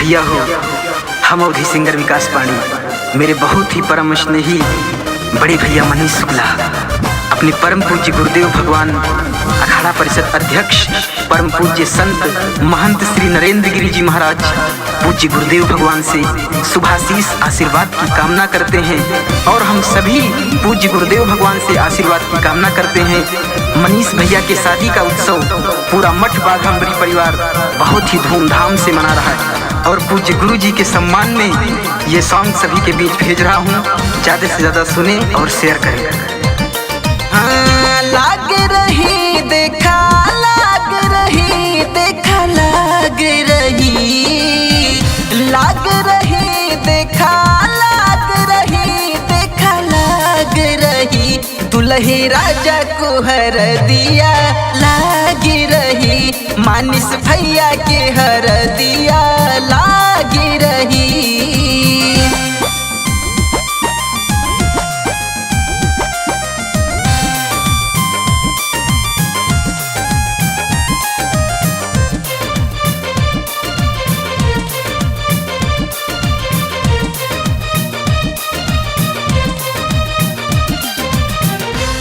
भैया हो, हम अवधि सिंगर विकास पाणी, मेरे बहुत ही परम स्नेही बड़े भैया मनीष शुक्ला अपने परम पूज्य गुरुदेव भगवान अखाड़ा परिषद अध्यक्ष परम पूज्य संत महंत श्री नरेंद्र गिरी जी महाराज पूज्य गुरुदेव भगवान से शुभाशीष आशीर्वाद की कामना करते हैं और हम सभी पूज्य गुरुदेव भगवान से आशीर्वाद की कामना करते हैं। मनीष भैया के शादी का उत्सव पूरा मठ बाघम्बरी परिवार बहुत ही धूमधाम से मना रहा है और पूज्य गुरु जी के सम्मान में ये सॉन्ग सभी के बीच भेज रहा हूँ। ज़्यादा से ज़्यादा सुने और शेयर करें। हाँ, लाग रही देखा, लाग रही देखा, लाग रही, लाग रही देखा, लाग रही देखा, लाग रही दुल्ही राजा को हर दिया, लाग रही मानिस भैया के हर दिया, लाग रही।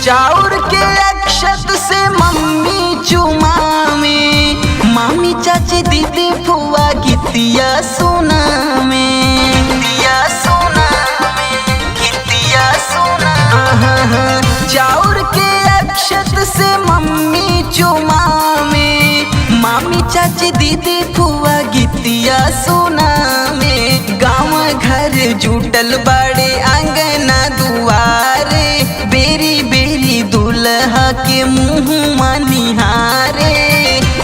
चाउर के अक्षत से मम्मी चुमावे, मामी चाची दीदी फुआ गीतिया सुनावे, गीतिया सुनावे, गीतिया सुनावे। चाउर के अक्षत से मम्मी चुमावे, मामी चाची दीदी फुआ गीतिया सुनावे। गाँव घर जुटल बड़े अंगना दुआरे, बेरी बेरी दुल्हा के मुँह मनिहारे।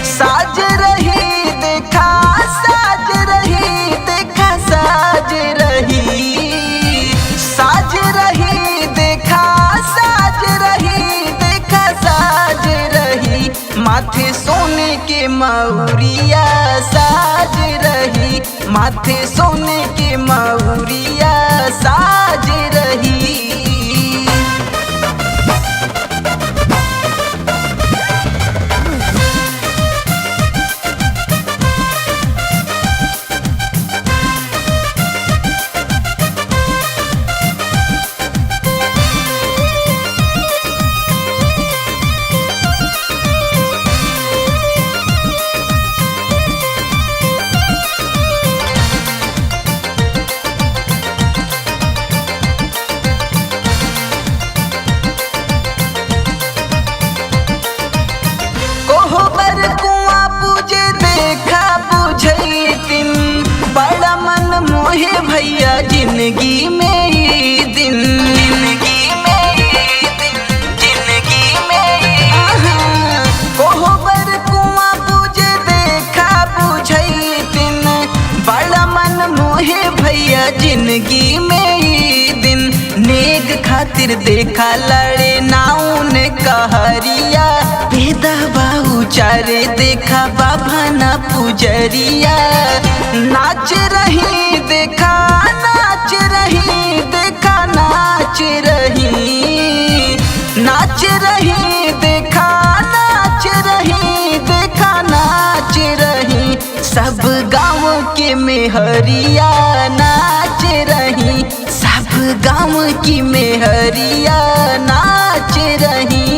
साज रही देखा, साज रही देखा, साज रही, साज रही देखा, साज रही देखा, साज रही माथे सोने के मौरिया, साज रही माथे सोने के मौरिया, साज रही। कोहबर कुआं पूजे देखा बुझैतिन, बड़ा मन मोहे भैया जिंदगी में ई दिन, जिंदगी में ई दिन, जिंदगी में ई। कोहबर कुआं पूजे देखा बुझैतिन, बड़ा मन मोहे भैया जिंदगी में ई दिन। नेग खातिर देखा लड़े नाउन कहरिया, बेदा बाहू चारे देखा बाबा ना पुजरिया। नाच रही देखा, नाच रही देखा, नाच रही, नाच रही देखा, नाच रही देखा, नाच रही सब गाँव के मेहरिया, नाच रही सब गाँव की मेहरिया, नाच रही।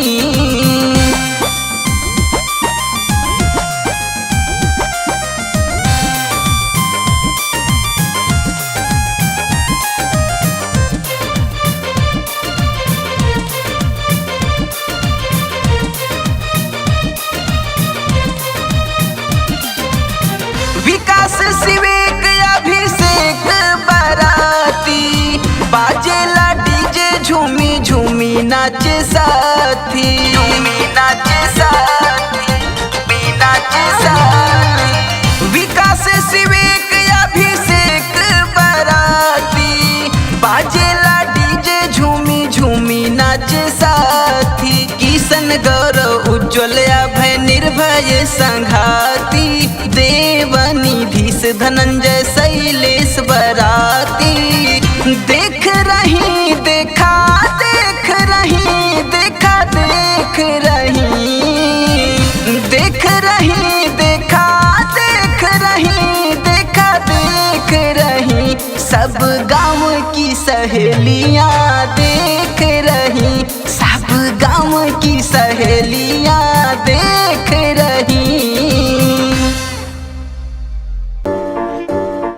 विकास सिवेक अभिषेक बाराती, बाजेला डीजे झूमी झूमी नाचे साथी, झूमी नाचे साथी, झूमी नाचे साथी। विकास सिवेक अभिषेक बाराती, बाजेला डीजे झूमी झूमी नाचे साथी। किशन गौरव उज्ज्वल अभय निर्भय संघाती, देवनिधि से धनंजय शैलेश बराती। देख रही देखा, देख रही देखा, देख रही, देख रही देखा, देख रही देखा, देख सब गांव की सहेलियां देख रही, सब गांव की सहेलियां देख